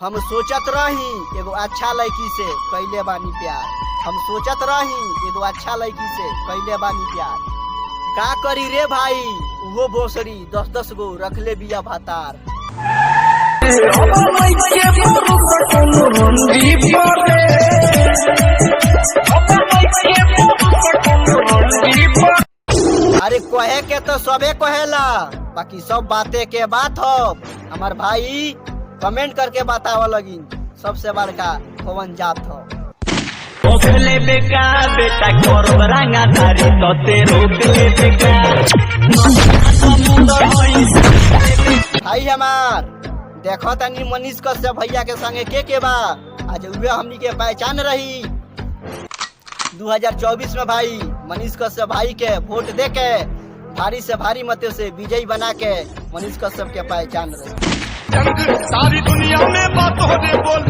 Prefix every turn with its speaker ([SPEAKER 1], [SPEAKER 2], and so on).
[SPEAKER 1] हम सोचत रही एगो अच्छा लड़की से कैले बानी प्यार। हम सोचत रही एगो अच्छा लड़की से कैले बानी प्यार। का करी रे भाई, उहो भोसड़ी 10-10 गो रखले बिया भातार। अरे कहे के तो सबे कहेला, बाकी सब बातें के बात हो। हमार भाई कमेंट करके बतावा लगिन, सबसे बड़का कौन जात हो।
[SPEAKER 2] रोकले बेका बेटा करब रंगादारी तते रोकले बेका।
[SPEAKER 1] भाई हमार देखो तनी मनीष कश्यप भैया के संगे के बा, आज उहे हमनी के पहचान रही 2024 में। भाई मनीष कश्यप भाई के वोट दे के भारी से भारी मते से विजयी बना के मनीष कश्यप के पहचान रही।
[SPEAKER 3] सारी दुनिया में बात हो रे बोल।